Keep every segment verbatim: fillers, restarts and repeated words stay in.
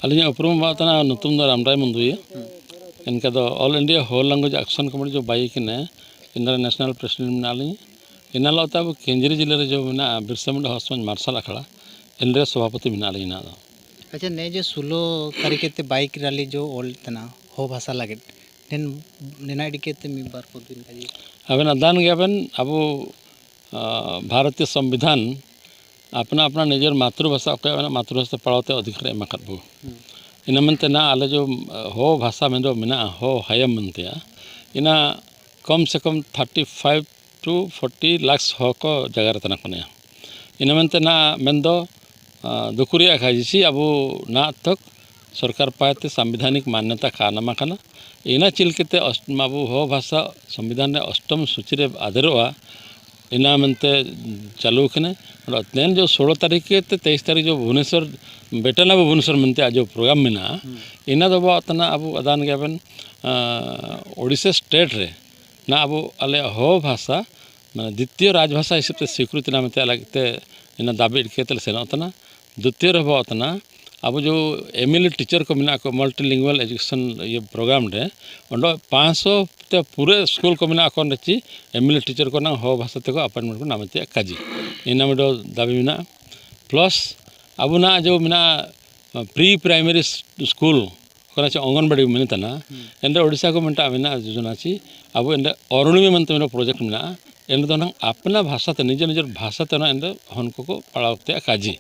ᱟᱹᱞᱤᱧᱟᱜ ᱩᱯᱨᱩᱢ ᱵᱟᱵᱟ ᱛᱟᱦᱮᱱᱟ ᱧᱩᱛᱩᱢ ᱫᱚ ᱨᱟᱢᱨᱟᱭ ᱢᱩᱫᱩᱭᱟ᱾ ᱮᱱᱠᱟ ᱫᱚ All India Ho Language Action Committee ᱡᱚ ᱵᱟᱭᱤᱠ ᱠᱟᱱᱟ, ᱤᱱᱟᱹ ᱨᱮ ᱱᱮᱥᱱᱟᱞ ᱯᱨᱮᱥᱤᱰᱮᱱᱴ ᱢᱮᱱᱟᱜ ᱞᱤᱧᱟ᱾ ᱤᱱᱟᱹ ᱦᱤᱞᱳᱜ ᱛᱮ ᱟᱵᱚ ᱠᱮᱧᱡᱽᱨᱤ ᱡᱤᱞᱟᱹ ᱨᱮ ᱡᱚ ᱢᱮᱱᱟᱜᱼᱟ ᱵᱤᱨᱥᱟ ᱢᱩᱱᱰᱟ ᱦᱚ ᱥᱚᱢᱟᱡᱽ ᱢᱟᱨᱥᱟᱞ ᱟᱠᱷᱲᱟ, ᱤᱱᱨᱮ ᱥᱚᱵᱷᱟᱯᱚᱛᱤ ᱢᱮᱱᱟᱜ ᱞᱤᱧᱟ ᱱᱟᱦᱟᱜ ᱫᱚ᱾ ᱟᱪᱪᱷᱟ, ᱱᱮ ᱡᱮ ᱥᱳᱞᱳ ᱛᱟᱹᱨᱤᱠᱷ ᱛᱮ ᱵᱟᱭᱤᱠ ᱨᱟᱞᱤ ᱡᱚ ᱚᱞ ᱛᱟᱦᱮᱱᱟ ᱦᱚ ᱵᱷᱟᱥᱟ ᱞᱟᱹᱜᱤᱫ, ᱱᱮᱱ-, ᱱᱮᱱᱟ ᱤᱫᱤ ᱠᱟᱛᱮ ᱢᱤᱫ ᱵᱟᱨ ᱯᱚᱫ ᱵᱤᱱ ᱞᱟᱹᱭ᱾ ᱟᱵᱮᱱ ᱟᱫᱟᱱ ᱜᱮᱭᱟᱵᱮᱱ, ᱟᱵᱚ, ᱟ, ᱵᱷᱟᱨᱚᱛᱤᱭᱚ ᱥᱚᱝᱵᱤᱫᱷᱟᱱ ᱟᱯᱱᱟ ᱟᱯᱱᱟ ᱱᱤᱡᱮᱨ ᱢᱟᱛᱨᱤ ᱵᱷᱟᱥᱟ ᱚᱠᱚᱭᱟᱜ ᱢᱮᱱᱟᱜ, ᱢᱟᱛᱨᱤ ᱵᱷᱟᱥᱟ ᱛᱮ ᱯᱟᱲᱦᱟᱣ ᱛᱮ ᱚᱫᱷᱤᱠᱟᱨ ᱮ ᱮᱢ ᱟᱠᱟᱫ ᱵᱚ᱾ ᱤᱱᱟᱹ ᱢᱮᱱᱛᱮ ᱱᱟ ᱟᱞᱮ ᱡᱚ, ᱟ, ᱦᱚ ᱵᱷᱟᱥᱟ ᱢᱮᱱᱫᱚ ᱢᱮᱱᱟᱜᱼᱟ, ᱦᱚ ᱦᱟᱭᱟᱢ ᱢᱮᱱᱛᱮᱭᱟ, ᱤᱱᱟ ᱠᱚᱢ ᱥᱮ ᱠᱚᱢ thirty five to forty lakhs ᱦᱚ ᱠᱚ ᱡᱟᱭᱜᱟ ᱨᱮ ᱛᱟᱦᱮᱱ ᱠᱟᱱᱟ᱾ ᱤᱱᱟᱹ ᱢᱮᱱᱛᱮ ᱱᱟ ᱢᱮᱱᱫᱚ, ᱟ, ᱫᱩᱠᱷᱩ ᱨᱮᱭᱟᱜ ᱠᱟᱛᱷᱟ ᱡᱮᱥᱮ ᱟᱵᱚ ᱱᱟᱦᱟᱜ ᱛᱚᱠ ᱥᱚᱨᱠᱟᱨ ᱯᱟᱦᱴᱟ ᱛᱮ ᱥᱟᱢᱵᱤᱫᱷᱟᱱᱤᱠ ᱢᱟᱱᱱᱚᱛᱟ ᱠᱟᱱ ᱮᱢᱟ ᱠᱟᱱᱟ᱾ ᱤᱱᱟᱹ ᱪᱤᱞ ᱠᱟᱛᱮ ᱚᱥ-, ᱟᱵᱚ ᱦᱚ ᱵᱷᱟᱥᱟ ᱥᱚᱝᱵᱤᱫᱷᱟᱱ ᱨᱮ ᱚᱥᱴᱚᱢ ᱥᱩᱪᱤ ᱨᱮ ᱟᱫᱮᱨᱚᱜᱼᱟ᱾ ᱤᱱᱟᱹ ᱢᱮᱱᱛᱮ ᱪᱟᱹᱞᱩ ᱠᱟᱱᱟ᱾ ᱟᱫᱚ ᱛᱮᱦᱮᱧ ᱡᱚ ᱥᱳᱞᱳ ᱛᱟᱹᱨᱤᱠᱷ ᱛᱮ ᱛᱮᱭᱤᱥ ᱛᱟᱹᱨᱤᱠᱷ ᱡᱚ ᱵᱷᱩᱵᱽᱱᱮᱥᱚᱨ, ᱵᱮᱴᱟᱱᱟ ᱵᱷᱩᱵᱽᱱᱮᱥᱚᱨ ᱢᱮᱱᱛᱮ ᱟᱡᱚ ᱯᱨᱳᱜᱨᱟᱢ ᱢᱮᱱᱟᱜᱼᱟ᱾ ᱤᱱᱟᱹ ᱫᱚ ᱟᱵᱚᱣᱟᱜ ᱛᱟᱦᱮᱱᱟ, ᱟᱵᱚ ᱟᱫᱟᱱ ᱜᱮᱭᱟᱵᱮᱱ, ᱟᱸ, ᱳᱰᱤᱥᱟ ᱥᱴᱮᱴ ᱨᱮ ᱱᱟ ᱟᱵᱚ ᱟᱞᱮ ᱦᱚ ᱵᱷᱟᱥᱟ ᱢᱟᱱᱮ ᱫᱤᱛᱤᱭᱚ ᱨᱟᱡᱽ ᱵᱷᱟᱥᱟ ᱦᱤᱥᱟᱹᱵ ᱛᱮ ᱥᱤᱠᱨᱤᱛᱤ ᱧᱟᱢ ᱛᱮ ᱞᱟᱹᱜᱤᱫ ᱛᱮ ᱤᱱᱟᱹ ᱫᱟᱹᱵᱤ ᱤᱫᱤ ᱠᱟᱛᱮ ᱞᱮ ᱥᱮᱱᱚᱜ ᱠᱟᱱᱟ᱾ ᱫᱤᱛᱤᱭᱚ ᱨᱮ ᱟᱵᱚᱣᱟᱜ ᱛᱟᱦᱮᱱᱟ, ᱟᱵᱚ ᱡᱚ ᱮᱢ ᱮᱞ ᱮ ᱴᱤᱪᱟᱨ ᱠᱚ ᱢᱮᱱᱟᱜ ᱠᱚ ᱢᱟᱞᱴᱤ ᱞᱤᱝᱜᱩᱣᱟᱞ ᱮᱡᱩᱠᱮᱥᱚᱱ ᱤᱭᱟᱹ ᱯᱨᱳᱜᱨᱟᱢ ᱨᱮ, ᱚᱸᱰᱮ ᱯᱟᱸᱪᱥᱚ ᱛᱮ ᱯᱩᱨᱟᱹ ᱥᱠᱩᱞ ᱠᱚ ᱢᱮᱱᱟᱜ ᱠᱚ ᱚᱸᱰᱮ ᱪᱮ ᱮᱢ ᱮᱞ ᱮ ᱴᱤᱪᱟᱨ ᱠᱚ ᱱᱟᱝ ᱦᱚ ᱵᱷᱟᱥᱟ ᱛᱮᱠᱚ ᱟᱯᱚᱭᱮᱱᱴᱢᱮᱱᱴ ᱠᱚ ᱧᱟᱢ ᱛᱮᱭᱟᱜ ᱠᱟᱡᱮ᱾ ᱤᱱᱟᱹ ᱢᱤᱫᱴᱮᱱ ᱫᱟᱹᱵᱤ ᱢᱮᱱᱟᱜᱼᱟ᱾ ᱯᱞᱟᱥ ᱟᱵᱚᱱᱟᱜ ᱡᱚ ᱢᱮᱱᱟᱜᱼᱟ ᱯᱨᱤ ᱯᱨᱟᱭᱢᱟᱨᱤ ᱥᱠᱩᱞ ᱚᱠᱟᱨᱮ ᱪᱮ ᱚᱝᱜᱚᱱᱵᱟᱲᱤ ᱢᱮᱱᱮᱫ ᱛᱟᱦᱮᱱᱟ, ᱮᱱᱨᱮ ᱳᱰᱤᱥᱟ ᱜᱚᱵᱷᱢᱮᱱᱴ ᱟᱜ ᱢᱮᱱᱟᱜᱼᱟ ᱡᱳᱡᱚᱱᱟ ᱪᱮ, ᱟᱵᱚ ᱮᱱᱨᱮ ᱚᱨᱩᱬᱤᱢᱟ ᱢᱮᱱᱛᱮ ᱢᱤᱫᱴᱮᱱ ᱯᱨᱚᱡᱮᱠᱴ ᱢᱮᱱᱟᱜᱼᱟ᱾ ᱮᱱᱨᱮ ᱫᱚ ᱱᱟᱝ ᱟᱯᱱᱟ ᱵᱷᱟᱥᱟ ᱛᱮ, ᱱᱤᱡᱮᱨ ᱱᱤᱡᱮᱨ ᱵᱷᱟᱥᱟ ᱛᱮ ᱚᱱᱟ ᱮᱱᱨᱮ ᱦᱚᱱ ᱠᱚᱠᱚ ᱯᱟᱲᱦᱟᱣ ᱛᱮ ᱠᱟᱡᱮ᱾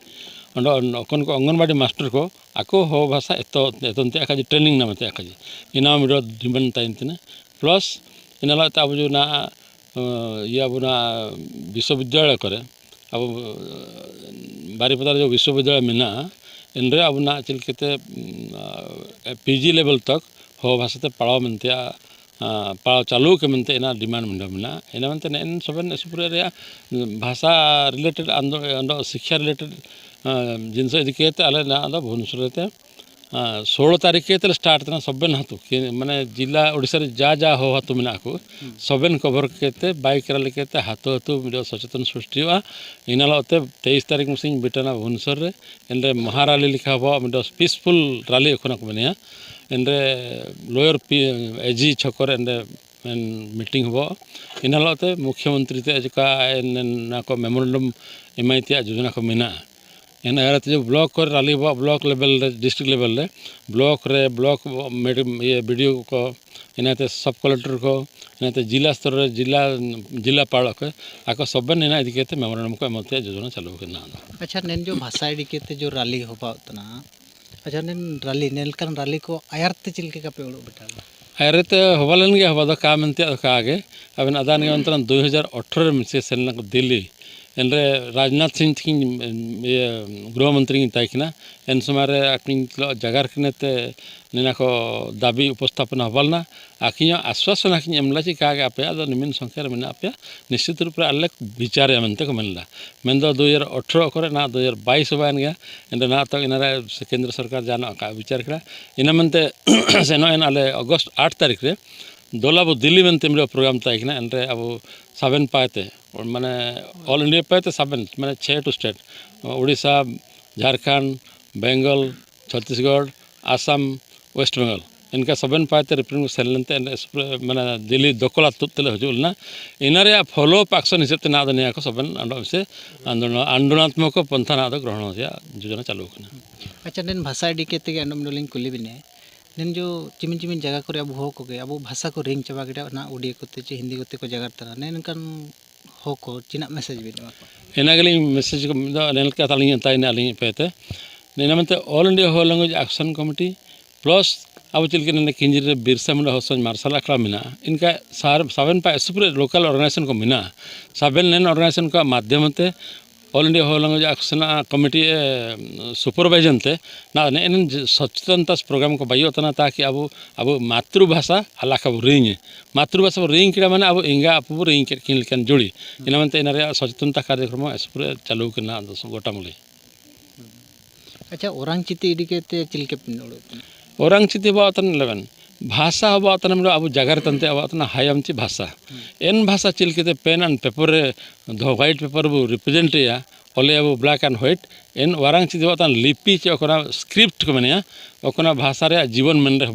ᱚᱸᱰᱮ ᱚᱠᱚᱱ ᱠᱚ ᱚᱝᱜᱚᱱᱵᱟᱲᱤ ᱢᱟᱥᱴᱟᱨ ᱠᱚ ᱟᱠᱚ ᱦᱚ ᱵᱷᱟᱥᱟ ᱮᱛᱚ, ᱮᱛᱚᱱ ᱛᱮ ᱠᱟᱡᱮ ᱴᱨᱮᱱᱤᱝ ᱧᱟᱢ ᱛᱮ ᱠᱟᱡᱮ᱾ ᱤᱱᱟᱹ ᱢᱤᱫᱴᱮᱱ ᱰᱤᱢᱟᱱᱰ ᱛᱟᱦᱮᱱ ᱛᱤᱧᱟᱹ᱾ ᱯᱞᱟᱥ ᱤᱱᱟᱹ ᱞᱟᱹᱜᱤᱫ ᱛᱮ ᱟᱵᱚ ᱡᱩᱫᱤ ᱱᱟᱜ, ᱤᱭᱟᱹ ᱟᱵᱚᱱᱟᱜ ᱵᱤᱥᱥᱚᱵᱤᱫᱽᱫᱟᱞᱚᱭ ᱠᱚᱨᱮ, ᱟᱵᱚ ᱵᱟᱨᱤᱯᱟᱫᱟ ᱨᱮ ᱡᱚ ᱵᱤᱥᱥᱚᱵᱤᱫᱽᱫᱟᱞᱚᱭ ᱢᱮᱱᱟᱜᱼᱟ, ᱮᱱᱨᱮ ᱟᱵᱚᱱᱟᱜ ᱪᱮᱫ ᱞᱮᱠᱟᱛᱮ, ᱯᱤ ᱡᱤ ᱞᱮᱵᱮᱞ ᱛᱚᱠ ᱦᱚ ᱵᱷᱟᱥᱟ ᱛᱮ ᱯᱟᱲᱦᱟᱣ ᱢᱮᱱᱛᱮ, ᱟ, ᱯᱟᱲᱦᱟᱣ ᱪᱟᱹᱞᱩ ᱠᱮ ᱢᱮᱱᱛᱮ ᱮᱱᱟ ᱰᱤᱢᱟᱱᱰ ᱢᱮᱱᱟᱜᱼᱟ᱾ ᱤᱱᱟᱹ ᱢᱮᱱᱛᱮ ᱱᱮᱜᱼᱮ ᱥᱚᱵᱮᱱ ᱥᱩᱯᱩᱨ ᱨᱮᱭᱟᱜ ᱵᱷᱟᱥᱟ ᱨᱤᱞᱮᱴᱮᱰ ᱟᱱᱫᱳ-, ᱟᱱᱫᱳ-, ᱥᱤᱠᱠᱷᱟ ᱨᱤᱞᱮᱴᱮᱰ, ᱟ, ᱡᱤᱱᱤᱥ ᱤᱫᱤ ᱠᱟᱛᱮ ᱟᱞᱮ ᱱᱚᱣᱟ ᱫᱚ ᱵᱷᱩᱵᱽᱱᱮᱥᱚᱨ ᱨᱮ ᱟᱸ, ᱥᱳᱞᱳ ᱛᱟᱹᱨᱤᱠᱷ ᱠᱟᱛᱮ ᱞᱮ ᱥᱴᱟᱨᱴ ᱛᱟᱦᱮᱱᱟ, ᱥᱚᱵᱮᱱ ᱟᱹᱛᱩ, ᱠᱤ-, ᱢᱟᱱᱮ ᱡᱤᱞᱟ ᱳᱰᱤᱥᱟ ᱨᱮ ᱡᱟ ᱡᱟ ᱦᱚᱦᱚ ᱟᱹᱛᱩ ᱢᱮᱱᱟᱜ ᱠᱚ, ᱦᱩᱸ᱾ ᱥᱚᱵᱮᱱ ᱠᱚᱵᱷᱚᱨ ᱠᱟᱛᱮ ᱵᱟᱭᱤᱠ ᱨᱟᱞᱤ ᱠᱟᱛᱮ ᱟᱹᱛᱩ ᱟᱹᱛᱩ ᱢᱤᱫᱴᱮᱡ ᱥᱚᱪᱮᱛᱚᱱ ᱥᱨᱤᱥᱴᱤ ᱦᱩᱭᱩᱜᱼᱟ᱾ ᱤᱱᱟᱹ ᱦᱤᱞᱳᱜ ᱛᱮ ᱛᱮᱭᱤᱥ ᱛᱟᱹᱨᱤᱠᱷ ᱢᱟᱥᱮᱧ ᱵᱤᱴᱟᱹᱱᱟ ᱵᱷᱩᱵᱽᱱᱮᱥᱚᱨ ᱨᱮ, ᱮᱱᱨᱮ ᱢᱚᱦᱟᱨᱟᱞᱤ ᱞᱮᱠᱟ ᱦᱚᱵᱚ ᱢᱤᱫᱴᱮᱡ ᱯᱤᱥᱯᱷᱩᱞ ᱨᱟᱞᱤ ᱮᱠᱷᱚᱱ ᱠᱚ ᱢᱮᱱᱮᱜᱼᱟ᱾ ᱮᱱᱨᱮ ᱞᱳᱭᱚᱨ ᱯᱤ-, ᱮᱡᱤ ᱪᱷᱚᱠᱚ ᱨᱮ ᱮᱱᱨᱮ ᱢᱤᱴᱤᱝ ᱦᱚᱵᱚ᱾ ᱤᱱᱟᱹ ᱦᱤᱞᱳᱜ ᱛᱮ ᱢᱩᱠᱷᱭᱚᱢᱚᱱᱛᱨᱤ ᱛᱮ ᱪᱮᱠᱟ ᱚᱱᱟ ᱠᱚ ᱢᱮᱢᱳᱨᱮᱱᱰᱟᱢ ᱮᱢᱟᱭ ᱛᱮᱭᱟᱜ ᱡᱳᱡᱚᱱᱟ ᱠᱚ ᱢᱮᱱᱟᱜᱼᱟ᱾ ᱤᱱᱟᱹ ᱟᱭᱟᱨ ᱛᱮ ᱵᱞᱚᱠ ᱠᱚᱨᱮ ᱨᱟᱞᱤ ᱦᱚᱵᱚ, ᱵᱞᱚᱠ ᱞᱮᱵᱮᱞ ᱨᱮ, ᱰᱤᱥᱴᱨᱤᱠᱴ ᱞᱮᱵᱮᱞ ᱨᱮ, ᱵᱞᱚᱠ ᱨᱮ, ᱵᱞᱚᱠ ᱢᱮᱰ-, ᱤᱭᱟᱹ, ᱵᱤᱰᱤᱳ ᱠᱚ, ᱤᱱᱟᱹᱛᱮ ᱥᱟᱵ ᱠᱟᱞᱮᱠᱴᱚᱨ ᱠᱚ, ᱤᱱᱟᱹᱛᱮ ᱡᱤᱞᱟ ᱥᱛᱚᱨ ᱨᱮ ᱡᱤᱞᱟ, ᱡᱤᱞᱟᱯᱟᱲ ᱠᱚ, ᱟᱠᱚ ᱥᱚᱵᱮᱱ ᱤᱱᱟᱹ ᱤᱫᱤ ᱠᱟᱛᱮ ᱢᱮᱢᱳᱨᱮᱱᱰᱟᱢ ᱠᱚ ᱮᱢᱚᱜ ᱛᱮᱭᱟᱜ ᱡᱳᱡᱚᱱᱟ ᱪᱟᱹᱞᱩ ᱟᱠᱟᱱᱟ᱾ ᱟᱪᱪᱷᱟ, ᱱᱮᱱ ᱡᱚ ᱵᱷᱟᱥᱟ ᱤᱫᱤ ᱠᱟᱛᱮ ᱡᱚ ᱨᱟᱞᱤ ᱦᱚᱵᱟᱣ ᱛᱟᱱᱟ, ᱟᱪᱪᱷᱟ, ᱱᱮᱱ ᱨᱟᱞᱤ, ᱱᱮᱱᱠᱟᱱ ᱨᱟᱞᱤ ᱠᱚ ᱟᱭᱟᱨ ᱛᱮ ᱪᱮᱫ ᱞᱮᱠᱟ ᱯᱮ ᱩᱰᱩᱠ ᱵᱮᱴᱟ ᱞᱮᱫᱟ? ᱟᱭᱟᱨ ᱛᱮ ᱦᱚᱵᱟ ᱞᱮᱱ ᱜᱮᱭᱟ, ᱦᱚᱵᱟ ᱫᱚ ᱠᱟ ᱢᱮᱱᱛᱮ ᱟᱫᱚ ᱠᱟ ᱜᱮ᱾ ᱟᱵᱮᱱ ᱟᱫᱟᱱ ᱜᱮ ᱚᱱᱛᱮ ᱫᱩᱭ ᱦᱟᱡᱟᱨ ᱟᱴᱷᱨᱚ ᱨᱮ ᱢᱤᱥᱮ ᱥᱮᱱ ᱞᱮᱱᱟ ᱠᱚ ᱫᱤᱞᱞᱤ᱾ ᱮᱱᱨᱮ ᱨᱟᱡᱽᱱᱟᱛᱷ ᱥᱤᱝ ᱛᱤᱠᱤᱱ, ᱤᱭᱟᱹ, ᱜᱨᱚᱦᱚ ᱢᱚᱱᱛᱨᱤ ᱠᱤᱱ ᱛᱟᱦᱮᱸ ᱠᱟᱱᱟ᱾ ᱮᱱ ᱥᱚᱢᱚᱭ ᱨᱮ ᱟᱹᱠᱤᱱ ᱛᱩᱞᱩᱡ ᱡᱟᱜᱟᱨ ᱠᱤᱱᱟᱹ ᱛᱮ ᱱᱮᱱᱟ ᱠᱚ ᱫᱟᱵᱤ ᱩᱯᱚᱥᱛᱷᱟᱯᱚᱱᱟ ᱦᱚᱵᱟ ᱞᱮᱱᱟ᱾ ᱟᱹᱠᱤᱱ ᱦᱚᱸ ᱟᱥᱣᱟᱥᱚᱱᱟ ᱠᱤᱱ ᱮᱢ ᱞᱮᱫᱟ, ᱪᱤᱠᱟ ᱜᱮ ᱟᱯᱮ ᱟᱫᱚ ᱱᱤᱢᱤᱱ ᱥᱚᱝᱠᱷᱭᱟ ᱨᱮ ᱢᱮᱱᱟᱜ ᱯᱮᱭᱟ, ᱱᱤᱥᱪᱤᱛ ᱨᱩᱯ ᱨᱮ ᱟᱞᱮ ᱵᱤᱪᱟᱨᱮᱭᱟ ᱢᱮᱱᱛᱮ ᱠᱚ ᱢᱮᱱ ᱞᱮᱫᱟ᱾ ᱢᱮᱱᱫᱚ ᱫᱩ ᱦᱟᱡᱟᱨ ᱟᱴᱷᱨᱚ ᱠᱚᱨᱮ ᱱᱟᱦᱟᱜ ᱫᱩ ᱦᱟᱡᱟᱨ ᱵᱟᱭᱤᱥ ᱦᱚᱵᱟᱭᱮᱱ ᱜᱮᱭᱟ᱾ ᱮᱱᱨᱮ ᱱᱟᱦᱟᱜ ᱛᱚ ᱤᱱᱟᱹ ᱨᱮ ᱥᱮ ᱠᱮᱱᱫᱨᱚ ᱥᱚᱨᱠᱟᱨ ᱡᱟᱦᱟᱱᱟᱜ ᱚᱱᱠᱟ ᱵᱤᱪᱟᱨ ᱠᱮᱫᱟ᱾ ᱤᱱᱟᱹ ᱢᱮᱱᱛᱮ ᱥᱮ ᱱᱚᱜᱼᱚᱭ ᱱᱟᱦᱟᱜ ᱟᱞᱮ ᱚᱜᱚᱥᱴ ᱟᱴ ᱛᱟᱹᱨᱤᱠᱷ ᱨᱮ ᱫᱚᱞᱟ ᱵᱚ ᱫᱤᱞᱞᱤ ᱢᱮᱱᱛᱮ ᱢᱤᱫᱴᱮᱱ ᱯᱨᱳᱜᱨᱟᱢ ᱛᱟᱦᱮᱸ ᱠᱟᱱᱟ᱾ ᱮᱱᱨᱮ ᱟᱵᱚ ᱥᱟᱵᱮᱱ ᱯᱟᱭᱛᱮ, ᱢᱟᱱᱮ ᱚᱞ ᱤᱱᱰᱤᱭᱟ ᱯᱟᱭᱛᱮ ᱥᱟᱵᱮᱱ, ᱢᱟᱱᱮ ᱪᱷᱮ two state, Odisha, Jharkhand, Bengal, Chhattisgarh, Assam, West Bengal, ᱤᱱᱠᱟ ᱥᱚᱵᱮᱱ ᱯᱟᱭᱛᱮ ᱨᱤᱯᱨᱮᱡᱮᱱᱴ ᱥᱮᱱ ᱞᱮᱱᱛᱮ ᱮᱱ-, ᱮᱥ-, ᱢᱟᱱᱮ ᱫᱤᱞᱞᱤ ᱫᱚᱠᱚᱞᱟ ᱛᱩᱫ ᱛᱮᱞᱮ ᱦᱤᱡᱩᱜ ᱞᱮᱱᱟ᱾ ᱤᱱᱟᱹ ᱨᱮᱭᱟᱜ ᱯᱷᱚᱞᱳ ᱟᱯ ᱟᱠᱥᱚᱱ ᱦᱤᱥᱟᱹᱵ ᱛᱮ ᱱᱟᱦᱟᱜ ᱫᱚ ᱱᱤᱭᱟᱹ ᱠᱚ ᱥᱚᱵᱮᱱ ᱟᱸᱰᱚ ᱢᱤᱥᱮ ᱟᱱᱫᱳᱞᱚᱱ, ᱟᱱᱫᱳᱞᱚᱱᱟᱛᱢᱚᱠ ᱯᱚᱱᱛᱷᱟ ᱱᱟᱦᱟᱜ ᱫᱚ ᱜᱨᱚᱦᱚᱱ ᱨᱮᱭᱟᱜ ᱡᱳᱡᱚᱱᱟ ᱪᱟᱹᱞᱩ ᱟᱠᱟᱱᱟ᱾ ᱟᱪᱪᱷᱟ, ᱱᱮᱱ ᱵᱷᱟᱥᱟ ᱤᱫᱤ ᱠᱟᱛᱮ ᱜᱮ ᱟᱸᱰᱚᱢ ᱞᱤᱧ ᱠᱩᱞᱤ ᱵᱤᱱᱟ᱾ ᱱᱮᱱ ᱡᱚ ᱪᱤᱢᱤᱱ ᱪᱤᱢᱤᱱ ᱡᱟᱭᱜᱟ ᱠᱚᱨᱮ ᱟᱵᱚ ᱦᱚᱲ ᱠᱚᱜᱮ ᱟᱵᱚ ᱵᱷᱟᱥᱟ ᱠᱚ ᱨᱤᱝ ᱪᱟᱵᱟ ᱠᱮᱫᱟ, ᱚᱱᱟ ᱩᱰᱤᱭᱟ ᱠᱚᱛᱮ ᱪᱮ ᱦᱤᱱᱫᱤ ᱠᱚᱛᱮ ᱠᱚ ᱡᱟᱜᱟᱨ ᱛᱟᱨᱟ᱾ ᱱᱮ ᱱᱚᱝᱠᱟᱱ ᱦᱚᱲ ᱠᱚ ᱪᱤᱱᱟᱜ ᱢᱮᱥᱮᱡᱽ ᱵᱤᱱ ᱮᱢᱟ ᱠᱚᱣᱟ? ᱮᱱᱟ ᱜᱮᱞᱤᱧ ᱢᱮᱥᱮᱡᱽ ᱠᱚ ᱢᱤᱫ ᱫᱷᱟᱣ ᱱᱮ ᱞᱮᱠᱟ ᱛᱟᱞᱤᱧ ᱮᱛᱟᱭᱱᱟ ᱟᱹᱞᱤᱧ ᱯᱮ ᱛᱮ᱾ ᱱᱤᱱᱟᱹ ᱢᱮᱱᱛᱮ All India Ho Language Action Committee plus ᱟᱵᱚ ᱪᱮᱫ ᱞᱮᱠᱟ ᱱᱚᱰᱮ ᱠᱤᱧᱡᱤᱨ ᱨᱮ ᱵᱤᱨᱥᱟ ᱢᱩᱱᱰᱟ ᱦᱚᱥᱚᱧ ᱢᱟᱨᱥᱟᱞ ᱟᱠᱷᱲᱟ ᱢᱮᱱᱟᱜᱼᱟ, ᱤᱱᱠᱟ ᱥᱟᱨ ᱥᱟᱵᱮᱱ ᱯᱟᱭ ᱥᱩᱯᱩᱨ ᱞᱳᱠᱟᱞ ᱚᱨᱜᱟᱱᱟᱭᱡᱮᱥᱚᱱ ᱠᱚ ᱢᱮᱱᱟᱜᱼᱟ᱾ ᱥᱟᱵᱮᱱ ᱱᱮᱱ ᱚᱨᱜᱟᱱᱟᱭᱡᱮᱥᱚᱱ ᱠᱚᱣᱟᱜ ᱢᱟᱫᱽᱫᱷᱚᱢ ᱛᱮ All India Ho Language Action Committee ᱥᱩᱯᱟᱨᱵᱷᱟᱭᱡᱚᱱ ᱛᱮ ᱱᱟ ᱱᱮ ᱮᱱ ᱥᱚᱪᱮᱛᱚᱱᱛᱟ ᱯᱨᱳᱜᱨᱟᱢ ᱠᱚ ᱵᱟᱭᱚᱜ ᱛᱟᱱᱟ, ᱛᱟᱠᱤ ᱟᱵᱚ ᱟᱵᱚ ᱢᱟᱛᱨᱩ ᱵᱷᱟᱥᱟ ᱟᱞᱟᱠᱟ ᱵᱚ ᱨᱤᱧ, ᱢᱟᱛᱨᱩ ᱵᱷᱟᱥᱟ ᱵᱚ ᱨᱤᱧ ᱠᱮᱫᱟ ᱢᱟᱱᱮ ᱟᱵᱚ ᱮᱸᱜᱟ ᱟᱯᱚ ᱵᱚ ᱨᱤᱧ ᱠᱮᱫ ᱠᱤᱱ ᱞᱮᱠᱟᱱ ᱡᱩᱲᱤ᱾ ᱤᱱᱟᱹ ᱢᱮᱱᱛᱮ ᱤᱱᱟᱹ ᱨᱮᱭᱟᱜ ᱥᱚᱪᱮᱛᱚᱱᱛᱟ ᱠᱟᱨᱡᱚᱠᱨᱚᱢ ᱦᱚᱸ ᱥᱩᱯᱩᱨ ᱪᱟᱹᱞᱩ ᱠᱟᱱᱟ ᱟᱫᱚ ᱜᱚᱴᱟ ᱢᱩᱞᱤ᱾ ᱟᱪᱪᱷᱟ, ᱚᱨᱟᱝ ᱪᱤᱛᱤ ᱤᱫᱤ ᱠᱟᱛᱮ ᱪᱮᱫ ᱞᱮᱠᱟ ᱯᱮ ᱚᱞ ᱮᱫ ᱛᱟᱦᱮᱱᱟ? ᱚᱨᱟᱝ ᱪᱤᱛᱤ ᱟᱵᱚᱣᱟᱜ ᱛᱟᱱ ᱞᱮᱵᱮᱱ ᱵᱷᱟᱥᱟ ᱟᱵᱚᱣᱟᱜ ᱛᱟᱱ ᱟᱵᱚᱣᱟᱜ ᱡᱟᱭᱜᱟ ᱨᱮ ᱛᱟᱱᱛᱮ ᱟᱵᱚᱣᱟᱜ ᱛᱟᱱ ᱦᱟᱭᱟᱢ ᱪᱤ ᱵᱷᱟᱥᱟ᱾ ᱮᱱ ᱵᱷᱟᱥᱟ ᱪᱮᱫ ᱞᱮᱠᱟᱛᱮ pen and paper ᱨᱮ ᱫᱚ white paper ᱵᱚ represent ᱮᱭᱟ, ᱚᱞᱮ ᱟᱵᱚ black and white, ᱮᱱ ᱚᱨᱟᱝ ᱪᱤᱛᱤ ᱟᱵᱚᱣᱟᱜ ᱛᱟᱱ ᱞᱤᱯᱤ ᱪᱮ ᱚᱠᱚᱱᱟ script ᱠᱚ ᱢᱮᱱᱮᱭᱟ, ᱚᱠᱚᱱᱟ ᱵᱷᱟᱥᱟ ᱨᱮᱭᱟᱜ ᱡᱤᱵᱚᱱ ᱢᱮᱱ ᱨᱮ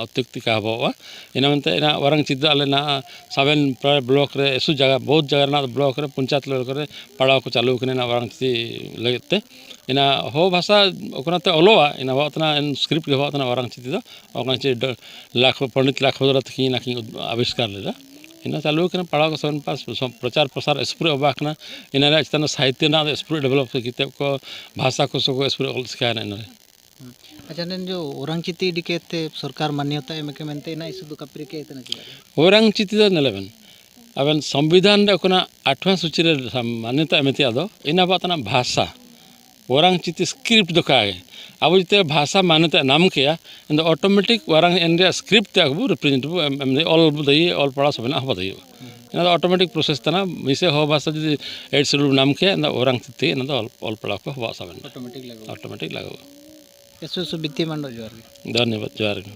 ᱚᱛᱤᱠᱛᱤ ᱠᱟ ᱟᱵᱚᱣᱟᱜ᱾ ᱤᱱᱟ ᱢᱮᱱᱛᱮ ᱤᱱᱟ ᱚᱨᱟᱝ ᱪᱤᱛᱤ ᱫᱚ ᱟᱞᱮ ᱱᱟ ᱥᱟᱵᱮᱱ ᱯᱨᱟᱭ block ᱨᱮ ᱮᱥᱩ ᱡᱟᱭᱜᱟ, ᱵᱚᱦᱩᱛ ᱡᱟᱭᱜᱟ ᱨᱮᱱᱟᱜ block ᱨᱮ ᱯᱚᱧᱪᱟᱭᱮᱛ level ᱠᱚᱨᱮ ᱯᱟᱲᱟᱣ ᱠᱚ ᱪᱟᱹᱞᱩ ᱠᱟᱱᱟ ᱤᱱᱟ ᱚᱨᱟᱝ ᱪᱤᱛᱤ ᱞᱟᱹᱜᱤᱫ ᱛᱮ᱾ ᱤᱱᱟ ᱦᱚ ᱵᱷᱟᱥᱟ ᱚᱠᱚᱱᱟᱛᱮ ᱚᱞᱚᱜᱼᱟ, ᱤᱱᱟ ᱟᱵᱚᱣᱟᱜ ᱛᱟᱱᱟ ᱮᱱ script ᱜᱮ ᱟᱵᱚᱣᱟᱜ ᱛᱟᱱᱟ ᱚᱨᱟᱝ ᱪᱤᱛᱤ ᱫᱚ᱾ ᱚᱨᱟᱝ ᱪᱤᱛᱤ ᱞᱟᱠᱷ-, ᱯᱚᱱᱰᱤᱛ ᱞᱟᱠᱷᱩᱫᱨᱟ ᱛᱟᱹᱠᱤᱱ ᱤᱱᱟ ᱠᱤᱱ ᱟᱵᱤᱥᱠᱟᱨ ᱞᱮᱫᱟ᱾ ᱤᱱᱟ ᱪᱟᱹᱞᱩ ᱠᱟᱱᱟ ᱯᱟᱲᱦᱟᱣ ᱠᱚ ᱥᱮᱵᱮᱱ ᱯᱟᱥ ᱯᱨᱚᱪᱟᱨ ᱯᱨᱚᱥᱟᱨ ᱮᱥᱯᱩᱨᱮ ᱚᱵᱟ ᱠᱟᱱᱟ᱾ ᱤᱱᱟ ᱨᱮᱭᱟᱜ ᱪᱮᱛᱟᱱ ᱨᱮ ᱥᱟᱦᱤᱛᱭᱚ ᱨᱮᱱᱟᱜ ᱮᱥᱯᱩᱨᱮ develop ᱠᱤᱛᱟᱹᱵ ᱠᱚ, ᱵᱷᱟᱥᱟ ᱠᱚ ᱥᱚ ᱠᱚ ᱮᱥᱯᱩᱨᱮ ᱚᱞ ᱥᱤᱠᱷᱟᱭᱮᱱᱟ ᱤᱱᱟ ᱨᱮ᱾ ᱟᱪᱪᱷᱟ, ᱱᱮᱱ ᱡᱚ ᱚᱨᱟᱝ ᱪᱤᱛᱤ ᱤᱫᱤ ᱠᱟᱛᱮ ᱥᱚᱨᱠᱟᱨ ᱢᱟᱱᱭᱚᱛᱟ ᱮᱢ ᱠᱮ ᱢᱮᱱᱛᱮ ᱤᱱᱟ ᱤᱥᱩ ᱫᱚ ᱠᱟᱯᱨᱤ ᱠᱮ ᱤᱛᱱᱟ ᱪᱮᱫᱟᱜ? ᱚᱨᱟᱝ ᱪᱤᱛᱤ ᱫᱚ ᱧᱮᱞᱮᱵᱮᱱ, ᱟᱵᱮᱱ ᱥᱚᱝᱵᱤᱫᱷᱟᱱ ᱨᱮ ᱚᱠᱚᱱᱟᱜ ᱟᱴᱷᱣᱟᱸ ᱥᱩᱪᱤ ᱨᱮ ᱢᱟᱱᱭᱚᱛᱟ ᱮᱢ ᱛᱮᱭᱟᱜ ᱫᱚ ᱤᱱᱟ ᱟᱵᱚᱣᱟᱜ ᱛᱟᱱᱟ ᱵᱷᱟᱥᱟ ᱚᱨᱟᱝ ᱪᱤᱛᱤ script ᱫᱚ ᱠᱟᱜᱮ᱾ ᱟᱵᱚ ᱡᱩᱫᱤ ᱵᱷᱟᱥᱟ ᱢᱟᱱᱭᱚᱛᱟ ᱧᱟᱢ ᱠᱮᱭᱟ, ᱮᱱᱫᱚ automatic ᱚᱨᱟᱝ ᱮᱱ ᱨᱮᱭᱟᱜ script ᱛᱮ ᱟᱵᱚ represent ᱵᱚ ᱮᱢ, ᱮᱢ ᱫᱟᱲᱮᱭᱟᱜᱼᱟ, ᱚᱞ ᱵᱚ ᱫᱟᱲᱮᱭᱟᱜᱼᱟ, ᱚᱞ ᱯᱟᱲᱦᱟᱣ ᱥᱚᱵᱮᱱᱟᱜ ᱦᱚᱸ ᱵᱚ ᱫᱟᱲᱮᱭᱟᱜᱼᱟ᱾ ᱚᱱᱟ ᱫᱚ automatic process ᱠᱟᱱᱟ, ᱢᱤᱥᱮ ᱦᱚ ᱵᱷᱟᱥᱟ ᱡᱩᱫᱤ eighth schedule ᱧᱟᱢ ᱠᱮᱭᱟ, ᱮᱱᱫᱚ ᱚᱨᱟᱝ ᱪᱤᱛᱤ ᱚᱱᱟ ᱫᱚ ᱚᱞ, ᱚᱞ ᱯᱟᱲᱦᱟᱣ ᱠᱚ ᱦᱚᱵᱟᱜ ᱥᱟᱵᱮᱱᱟ᱾ Automatic ᱞᱟᱜᱟᱣ᱾ Automatic ᱞᱟᱜᱟᱣ᱾ ᱮᱥᱚ ᱮᱥᱚ ᱵᱤᱛᱤ ᱢᱟᱱᱰᱚ ᱡᱚᱦᱟᱨ ᱜᱮ᱾ ᱫᱷᱚᱱᱭᱚᱵᱟᱫ, ᱡᱚᱦᱟᱨ ᱜᱮ᱾